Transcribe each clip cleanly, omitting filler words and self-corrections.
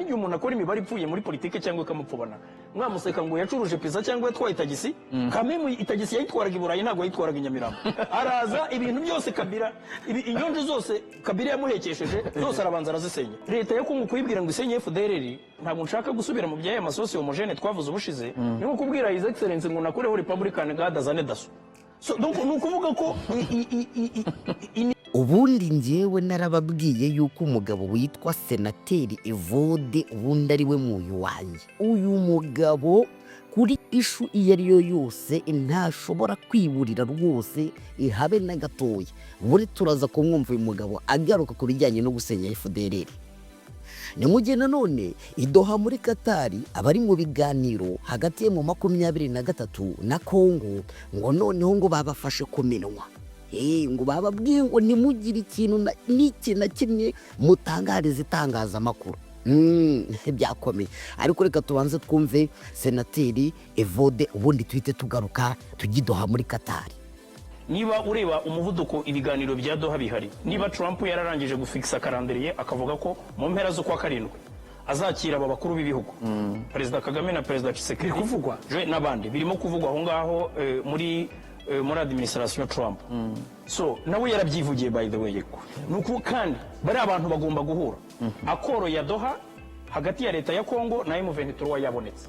Igihe umuntu akora imibare ipfuye muri politiki cyangwa ikamupfubana, mwamuseka ngo yacuruje pizza cyangwa yatwaye itagisi. Kamemu itagisi yayitwaraga i Burayi, ntabwo yayitwaraga i Nyamirambo. Araza ibintu byose Kabila, inyonjo zose Kabila yamuhekesheje zose arabanza arazisenya. Leta ya Kongo kuyibwira ngo isenye FDLR, ntabwo nshaka gusubira mu by'aya masosi homogène twavuze ubushize, ni nko kubwira His Excellence ngo nakureho Republican Guard azane DASSO. So, donc ni ukuvuga ko Ubundi njyewe narababwiye yuko umugabo witwa Senateri Evode ubundi ari we muyu wanjye. Uyu mugabo kuri issue iyo ari yo yose ntashobora kwiburira rwose, ihabe na gatoya. Buri turaza kumwumva uyu mugabo agaruka ku bijyanye no gusenya FDLR. Ni mu gihe nanone i Doha muri Katari abari mu biganiro hagati ya mu 23 na Kongo, ngo noneho ngo babafashe ku minwa, ngo bababwiye ngo ntimugire ikintu n'iki na kimwe mutangariza itangazamakuru. Byakomeye, ariko reka tubanze twumve Senateri Evode, ubundi tuhite tugaruka tujye i Doha muri Katari. Niba ureba umuvuduko ibiganiro bya Doha bihari, niba Trump yararangije gufikisa calendrier, akavuga ko mu mpera z'ukwa karindwi azakira aba bakuru b'ibihugu, Perezida Kagame na Perezida Tshisekedi. Biri kuvugwa? N'abandi, birimo kuvugwa aho ngaho muri administration Trump. So nawe yarabyivugiye, by the way. Ni uku kandi bari abantu bagomba guhura. Accord ya Doha hagati ya leta ya Kongo na M23 yabonetse.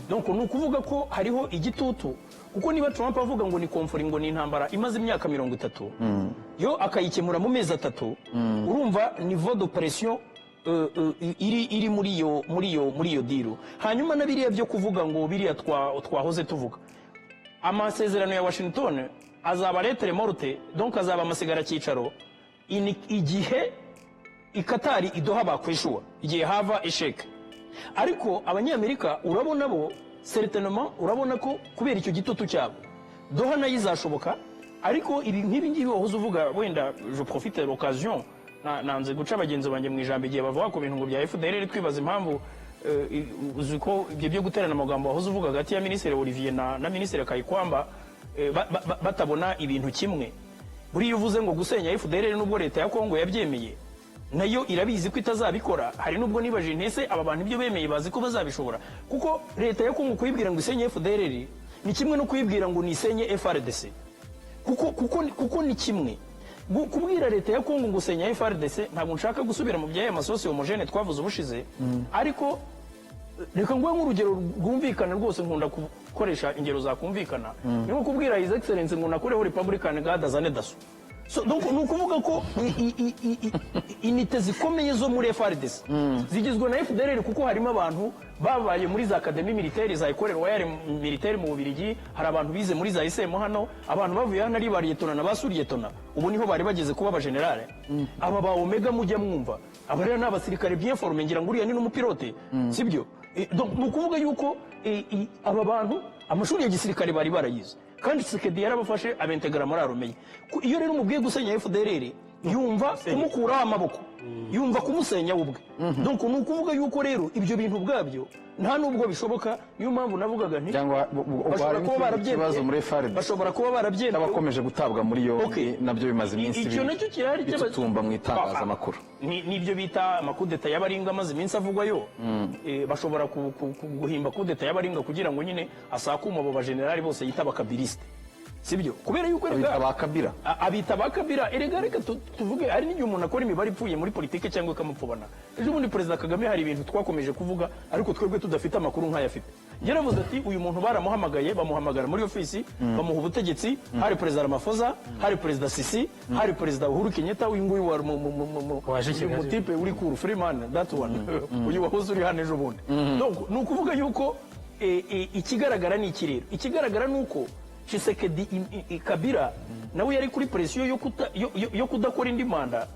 Donc ni ukuvuga ko hariho igitutu, kuko niba Trump avuga ngo ni conflit, ngo ni intambara imaze imyaka 30, yo akayikemura mu mezi 3, urumva niveau de pression iri muri iyo deal. Hanyuma na biriya byo kuvuga ngo biriya twahoze tuvuga, amasezerano ya Washington azaba lettre morte, donc azaba amasigara cyicaro igihe i Katari i Doha bakwishuwa, igihe hava échec. Ariko Abanyamerika urabona bo certainement, urabona ko kubera icyo gitutu cyabo Doha nayo izashoboka. Ariko ibi nk'ibi ngibi wahoze uvuga, wenda je profite de l'occasion, nanze guca bagenzi banjye mu ijambo igihe bavuga ku bintu ngo bya FDLR, twibaza impamvu uzi ko ibyo byo guterana amagambo wahoze uvuga hagati ya Minisitiri Olivier na Minisitiri Kayikwamba, batabona ibintu kimwe. Buriya uvuze ngo gusenya FDLR, nubwo leta ya Kongo yabyemeye, nayo irabizi ko itazabikora. Hari nubwo nibajije ntese aba bantu ibyo bemeye bazi ko bazabishobora? Kuko leta ya Kongo kuyibwira ngo isenye FDLR ni kimwe no kuyibwira ngo nisenye FARDC, kuko ni kimwe. Kubwira leta ya Kongo ngo usenya FARDC, ntabwo nshaka gusubira mu by'aya masosi homogène twavuze ubushize, ariko reka nguhe nk'urugero rwumvikana rwose. Nkunda gukoresha ingero zakumvikana. Ni nko kubwira His Excellence ngo nakureho Republican Guard azane DASSO. So, donc ni ukuvuga ko unité zikomeye zo muri FARDC zigizwe na FDLR, kuko harimo abantu babaye muri za académie militaire, za École Royale Militaire mu Bubiligi, hari abantu bize muri za ISM hano, abantu bavuye hano ari ba lieutenant na ba sous-lieutenant, ubu niho bari bageze kuba abagenerale. Aba ba Omega mujya mwumva, aba rero ni abasirikare bien formé, ngira ngo uriya ni n'umupilote, sibyo? Donc ni ukuvuga yuko aba bantu amashuri ya gisirikare bari barayize, kandi Tshisekedi yarabafashe abentegara muri armée. Iyo rero umubwiye gusenya FDLR, yumva kumukuraho amaboko, yumva kumusenya we ubwe. Donc ni ukuvuga yuko rero ibyo bintu ubwabyo nta nubwo bishoboka. Niyo mpamvu navugaga nti Cyangwa bashobora harimo kuba ikindi kibazo muri barabyemeye, FARDC bashobora kuba barabyemeye. Abakomeje gutabwa muri yombi, nabyo bimaze iminsi Icyo nacyo kirahari bitutumba mu itangazamakuru. Nibyo bita amakudeta y'abaringa amaze iminsi avugwayo. Bashobora guhimba kudeta y'abaringa kugira ngo nyine asakume abo bajenerali bose yita abakabiliste, sibyo? Kubera yuko Abita erega ba Kabila. Abita ba Kabila. Erega reka tuvuge, hari n'igihe umuntu akora imibare ipfuye muri politike cyangwa ikamupfubana. Ejo bundi Perezida Kagame hari ibintu twakomeje kuvuga, ariko twebwe tudafite amakuru nk'ayo afite. Yaravuze ati uyu muntu baramuhamagaye, bamuhamagara muri ofisi, bamuha ubutegetsi. Hari Perezida Ramaphosa, hari Perezida Sisi, hari Perezida Uhuru Kenyatta, uyu nguyu wa Waje uyu Kigali. mutipe uri kuru Freeman, that one, uyu wahoze uri hano ejo bundi. Donc ni ukuvuga yuko ikigaragara ni iki rero? Ikigaragara ni uko Tshisekedi Kabila nawe yari kuri pression yo kudakora indi manda,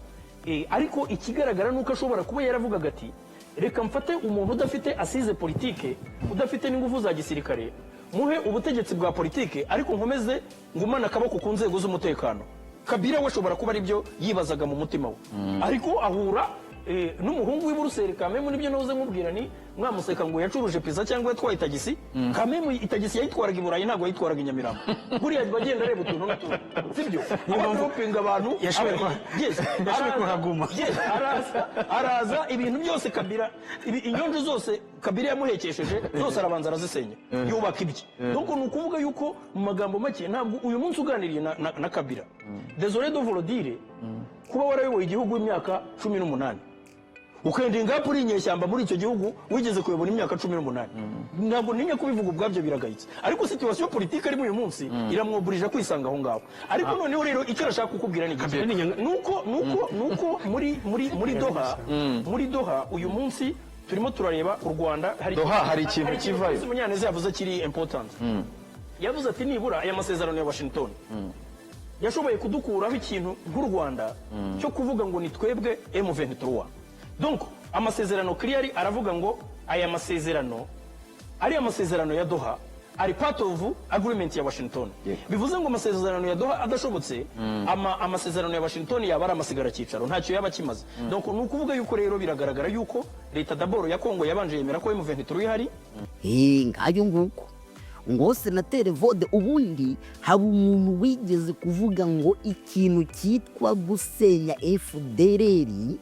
ariko ikigaragara ni uko ashobora kuba yaravugaga ati reka mfate umuntu udafite assise politique, udafite n'ingufu za gisirikare, muhe ubutegetsi bwa politike, ariko nkomeze ngumane akaboko ku nzego z'umutekano. Kabila we ashobora kuba aribyo yibazaga mu mutima we, ariko ahura n'umuhungu w'i Buruseli kamemu, nibyo nahoze nkubwira, ni mwamuseka ngo yacuruje pizza cyangwa yatwaye itagisi. Kamemu itagisi yayitwaraga i Burayi, ntabwo yayitwaraga i Nyamirambo. Buriya bagenda areba utuntu n'utuntu, sibyo? Abadropinga abantu. Yashoboye Yes. yashoboye kuhaguma. Yes, araza ibintu byose Kabila, inyonjo zose Kabila yamuhekesheje zose arabanza arazisenya, yubaka ibye. Donc ni ukuvuga yuko mu magambo make, ntabwo uyu munsi uganiriye na Kabila, désolé de vous le dire, kuba warayoboye igihugu imyaka 18, ukenda ingapu uri inyeshyamba muri icyo gihugu wigeze kuyobora imyaka 18, ntabwo ntinya kubivuga, ubwabyo biragayitse. Ariko situation politique arimo uyu munsi iramwoburije kwisanga aho ngaho. Ariko noneho rero icyo arashaka kukubwira ni iki? Nuko muri Doha uyu munsi turimo turareba u Rwanda hari Doha hari ikintu kivayo. Munyaneza yavuze kiri important. Yavuze ati nibura aya masezerano ya Washington yashoboye kudukuraho ikintu nk'u Rwanda cyo kuvuga ngo ni twebwe M23. Donc amasezerano clearly aravuga ngo aya masezerano, ariya masezerano ya Doha ari part of agreement ya Washington. Bivuze ngo amasezerano ya Doha adashobotse, amasezerano ya Washington yaba ari amasigara cyicaro, ntacyo yaba akimaze. Donc ni ukuvuga yuko rero biragaragara yuko leta d'abord ya Kongo yabanje yemera ko M23 ihari. Ngayo nguko ngo senateri Evode. Ubundi haba umuntu wigeze kuvuga ngo ikintu cyitwa gusenya FDLR,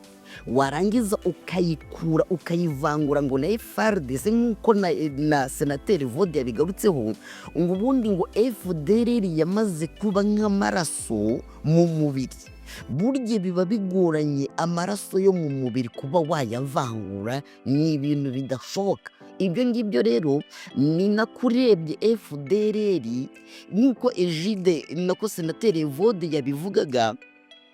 warangiza ukayikura ukayivangura ngo na FARDC, nk'uko na senateri Evode yabigarutseho, ngo ubundi ngo FDLR yamaze kuba nk'amaraso mu mubiri. Burya biba bigoranye, amaraso yo mu mubiri kuba wayavangura ni ibintu bidashoboka. Ibyo ngibyo rero ni nako urebye FDLR, nk'uko Egide, nako senateri Evode yabivugaga,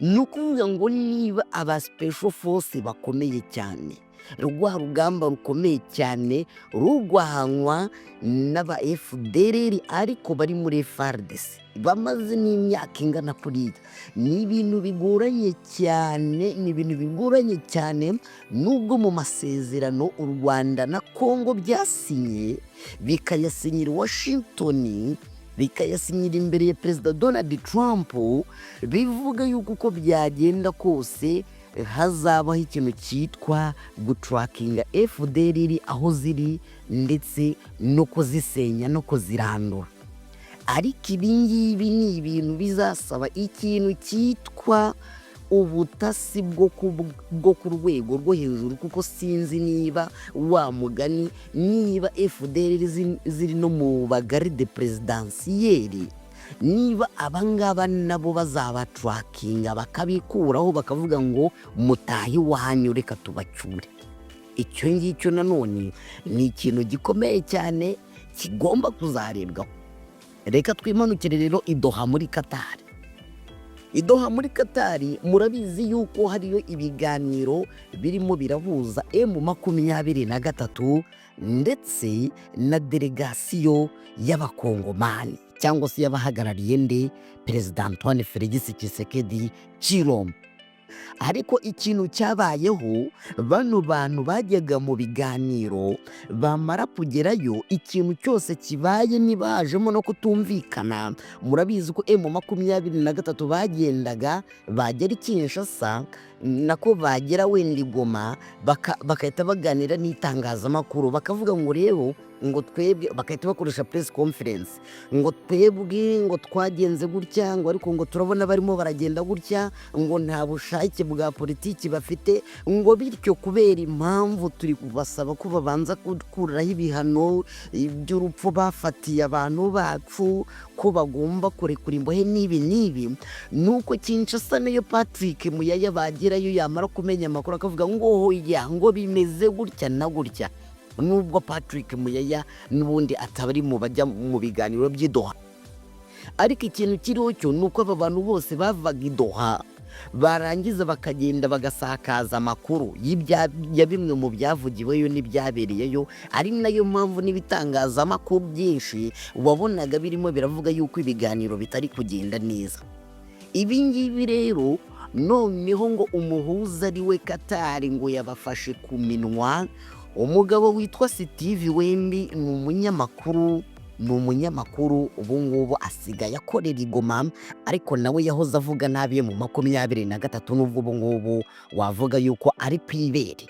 ni ukuvuga ngo niba aba special force bakomeye cyane, rwa rugamba rukomeye cyane rurwanywa n'aba FDLR ariko bari muri FARDC bamaze n'imyaka ingana kuriya, ni ibintu bigoranye cyane, ni ibintu bigoranye cyane. Nubwo mu masezerano u Rwanda na Kongo byasinye, bikayasinyira Washington, bikayasinyira imbere ya Perezida Donald Trump, bivuga yuko uko byagenda kose hazabaho ikintu cyitwa gutrackinga FDLR aho ziri, ndetse no kuzisenya no kuzirandura. Ariko ibi ngibi ni ibintu bizasaba ikintu cyitwa ubutasi bwo ku rwego rwo hejuru, kuko sinzi niba wa mugani niba FDLR ziri no mu ba garde présidentielle, niba abangaba nabo bazabatrackinga bakabikuraho, bakavuga ngo mutahe iwanyu, reka tubacyure. Icyo ngicyo nanone ni ikintu gikomeye cyane kigomba kuzarebwaho. Reka twimanukire rero i Doha muri Katari. I Doha muri Katari murabizi yuko hariyo ibiganiro birimo birahuza M23 ndetse na délégation y'Abakongomani, cyangwa se y'abahagarariye nde? Perezida Antoine Felix Tshisekedi Tshilombo. Ariko ikintu cyabayeho, bano bantu bajyaga mu biganiro, bamara kugerayo ikintu cyose kibaye ntibajemo no kutumvikana. Murabizi ko M23 bagendaga bagera i Kinshasa, nako bagera wenda i Goma, bagahita baganira n'itangazamakuru, bakavuga ngo rero ngo twebwe, bagahita bakoresha press conference, ngo twebwe ngo twagenze gutya, ngo ariko ngo turabona barimo baragenda gutya, ngo nta bushake bwa politiki bafite, ngo bityo kubera impamvu turi kubasaba ko babanza gukuraho ibihano by'urupfu bafatiye abantu bacu, ko bagomba kurekura imbohe n'ibi n'ibi. Nuko Kinshasa nayo, Patrick Muyaya bagerayo, yamara kumenya amakuru akavuga ngo hoya, ngo bimeze gutya na gutya, nubwo Patrick Muyaya n'ubundi ataba ari mu bajya mu biganiro by'i Doha. Ariko ikintu kiriho cyo ni uko aba bantu bose bavaga i Doha, barangiza bakagenda bagasakaza amakuru ya bimwe mu byavugiweyo n'ibyabereyeyo, ari nayo mpamvu n'ibitangazamakuru byinshi wabonaga birimo biravuga yuko ibiganiro bitari kugenda neza. Ibi ngibi rero noneho ngo umuhuza ari we Katari ngo yabafashe ku minwa. Umugabo witwa Steve Wembi ni umunyamakuru. Ni umunyamakuru, ubu ngubu asigaye akorera i Goma, ariko nawe yahoze avuga nabi M23, n'ubwo ubu ngubu wavuga yuko ari ku ibere.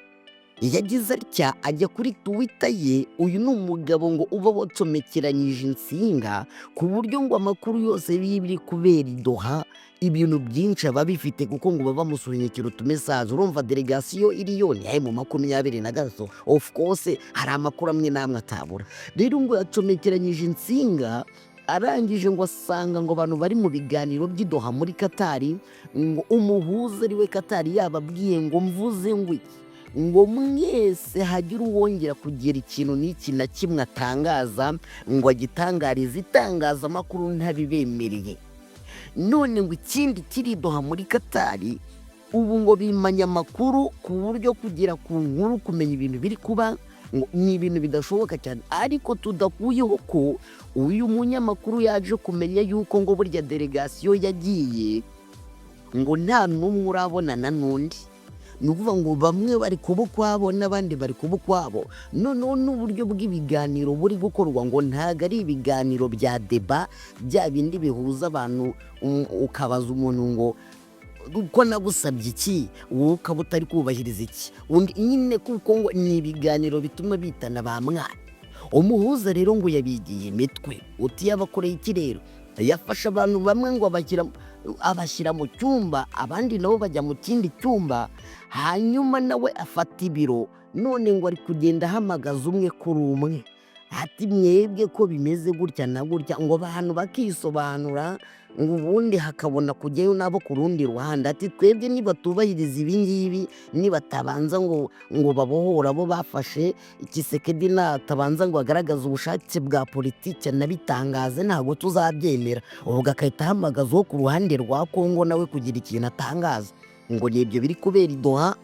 Yagize atya ajya kuri Twitter ye. Uyu ni umugabo ngo uba wacomekeranyije insinga, ku buryo ngo amakuru yose y'ibiri kubera i Doha, ibintu byinshi aba bifite, kuko ngo baba bamusunikira utumessage. Urumva délégation iriyo ni M23, of course hari amakuru amwe n'amwe atabura. Rero ngo yacomekeranyije insinga, arangije ngo asanga ngo abantu bari mu biganiro by'i Doha muri Katari, ngo umuhuza ari we Katari yababwiye ngo mvuze ngo iki, ngo mwese hagire uwongera kugira ikintu n'iki na kimwe atangaza, ngo agitangarize itangazamakuru ntabibemereye. None ngo ikindi kiri Doha muri Katari ubu, ngo bimanye amakuru, ku buryo kugera ku nkuru, kumenya ibintu biri kuba, ngo ni ibintu bidashoboka cyane. Ariko tudakuyeho ko uyu munyamakuru yaje kumenya yuko ngo burya délégation yagiye, ngo nta n'umwe urabonana n'undi. Ni ukuvuga ngo bamwe bari kuba ukwabo n'abandi bari kuba ukwabo. Noneho n'uburyo bw'ibiganiro buri gukorwa ngo ntabwo ari ibiganiro bya débat, bya bindi bihuza abantu, ukabaza umuntu ngo uko nagusabye iki, wowe ukaba utari kubahiriza iki, undi nyine, kuko ngo ni ibiganiro bituma bitana ba mwana. Umuhuza rero ngo yabigiye imitwe. Uti yabakoreye iki? Rero yafashe abantu bamwe ngo abashyira mu cyumba, abandi nabo bajya mu kindi cyumba, hanyuma nawe afata ibiro. None ngo ari kugenda ahamagaza umwe kuri umwe, ati mwebwe ko bimeze gutya na gutya, ngo abantu bakisobanura, ngo ubundi hakabona kujyayo nabo ku rundi ruhande, ati twebwe nibatubahiriza ibi ngibi, nibatabanza ngo babohore abo bafashe, Tshisekedi natabanza ngo agaragaze ubushake bwa politiki anabitangaze, ntabwo tuzabyemera. Ubwo agahita ahamagaza uwo ku ruhande rwa Kongo nawe kugira ikintu atangaza. Ngo ni ibyo biri kubera i Doha,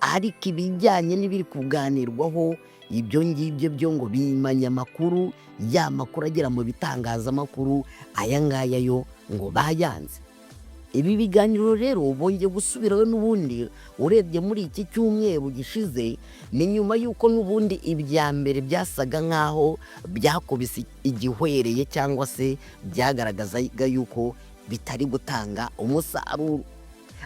ariko ibijyanye n'ibiri kuganirwaho, ibyo ngibyo byo ngo bimanye amakuru, ya makuru agera mu bitangazamakuru, aya ngaya yo ngo bayanze. Ibi biganiro rero bongeye gusubirayo n'ubundi urebye muri iki cyumweru gishize, ni nyuma y'uko n'ubundi ibya mbere byasaga nk'aho byakubise igihwereye, cyangwa se byagaragazaga yuko bitari gutanga umusaruro.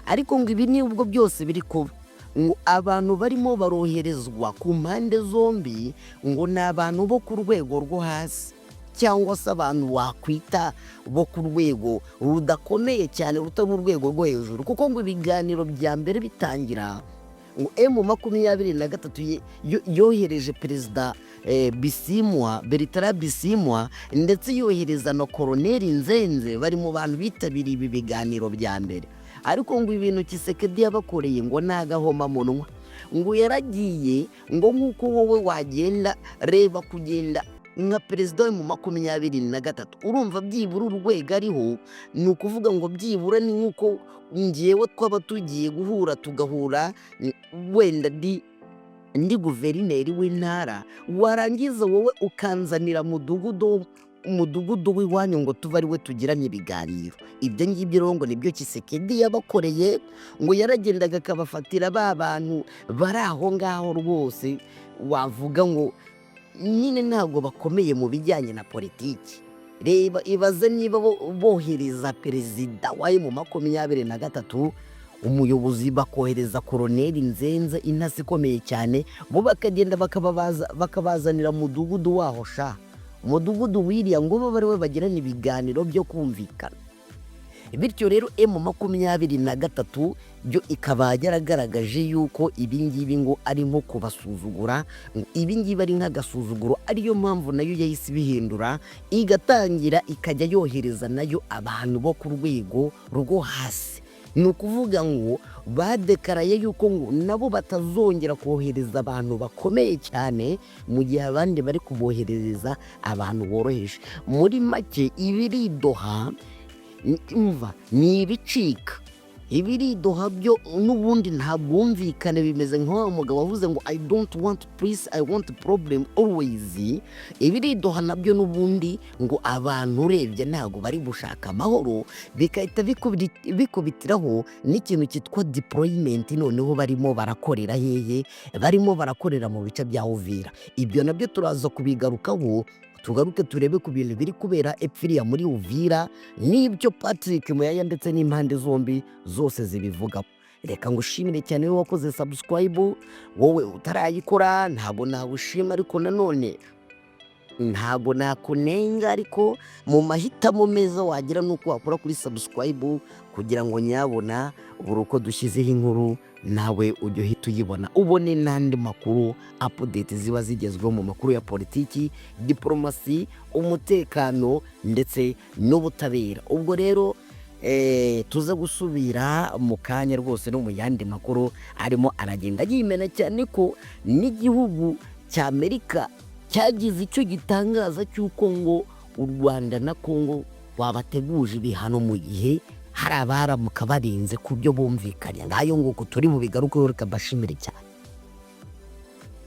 Ariko ngo ibi nubwo byose biri kuba, ngo abantu barimo baroherezwa ku mpande zombi ngo ni abantu bo ku rwego rwo hasi, cyangwa se abantu wakwita bo ku rwego rudakomeye cyane, rutari urwego rwo hejuru, kuko ngo ibiganiro bya mbere bitangira, ngo M23 yohereje Perezida Bisimwa, Bertrand Bisimwa, ndetse yohereza na Koroneri Nzenze, bari mu bantu bitabiriye ibi biganiro bya mbere. Ariko ngo ibintu Tshisekedi yabakoreye ngo ni agahomamunwa. Ngo yaragiye, ngo nk'uko wowe wagenda, reba kugenda nka perezida we M23, urumva byibura urwego ariho, ni ukuvuga ngo byibura ni nk'uko ngewe twaba tugiye guhura, tugahura wenda ndi guverineri w'intara, warangiza wowe ukanzanira mudugudu, umudugudu w'iwanyu, ngo tuve ari we tugiranye ibiganiro. Ibyo ngibyo rero ngo nibyo Tshisekedi yabakoreye. Ngo yaragendaga akabafatira ba bantu bari aho ngaho rwose, wavuga ngo nyine ntabwo bakomeye mu bijyanye na politiki. Reba, ibaze niba bohereza perezida wa M23, umuyobozi, bakohereza Koroneri Nzenze, intasi ikomeye cyane, bo bakagenda bakabazanira mudugudu waho sha, umudugudu wiriya, ngo babe ari we bagirana ibiganiro byo kumvikana. Bityo rero M23 byo ikaba yaragaragaje yuko ibi ngibi ngo ari nko kubasuzugura, ngo ibi ngibi ari nk'agasuzuguro, ariyo mpamvu nayo yahise ibihindura, igatangira ikajya yohereza nayo abantu bo ku rwego rwo hasi. Ni ukuvuga ngo badekaraye yuko ngo nabo batazongera kohereza abantu bakomeye cyane mu gihe abandi bari kuboherereza abantu boroheje. Muri make, ibiri Doha, umva, ni ibicika. Ibiri Doha byo n'ubundi nta bwumvikane, bimeze nk'uwo mugabo wavuze ngo "I don't want peace, I want problem always." Ibiri Doha nabyo n'ubundi ngo abantu urebye ntabwo bari gushaka amahoro, bigahita bikubitiraho n'ikintu cyitwa deployment. Noneho barimo barakorera hehe? Barimo barakorera mu bice bya Uvira. Ibyo nabyo turaza kubigarukaho. Tugaruke turebe ku bintu biri kubera epfiriya muri Uvira n'ibyo Patrick Muyaya ndetse n'impande zombi zose zibivugaho. Reka ngushimire cyane wowe wakoze subscribe. Wowe utarayikora, ntabwo nagushima, ariko nanone ntabwo nakunenga. Ariko mu mahitamo meza wagira ni uko wakora kuri subscribe, kugira ngo nyabona buri uko dushyizeho inkuru nawe ujye uhita uyibona, ubone n'andi makuru update ziba zigezweho mu makuru ya politiki, diporomasi, umutekano ndetse n'ubutabera. Ubwo rero tuze gusubira mu kanya rwose no mu yandi makuru arimo aragenda yimena, cyane ko n'igihugu cya Amerika cyagize icyo gitangaza cy'uko ngo u Rwanda na Kongo wabateguje ibihano mu gihe hari abaramuka barenze ku byo bumvikanye. Ngayo nguko, turi bubigarukeho. Reka mbashimire cyane.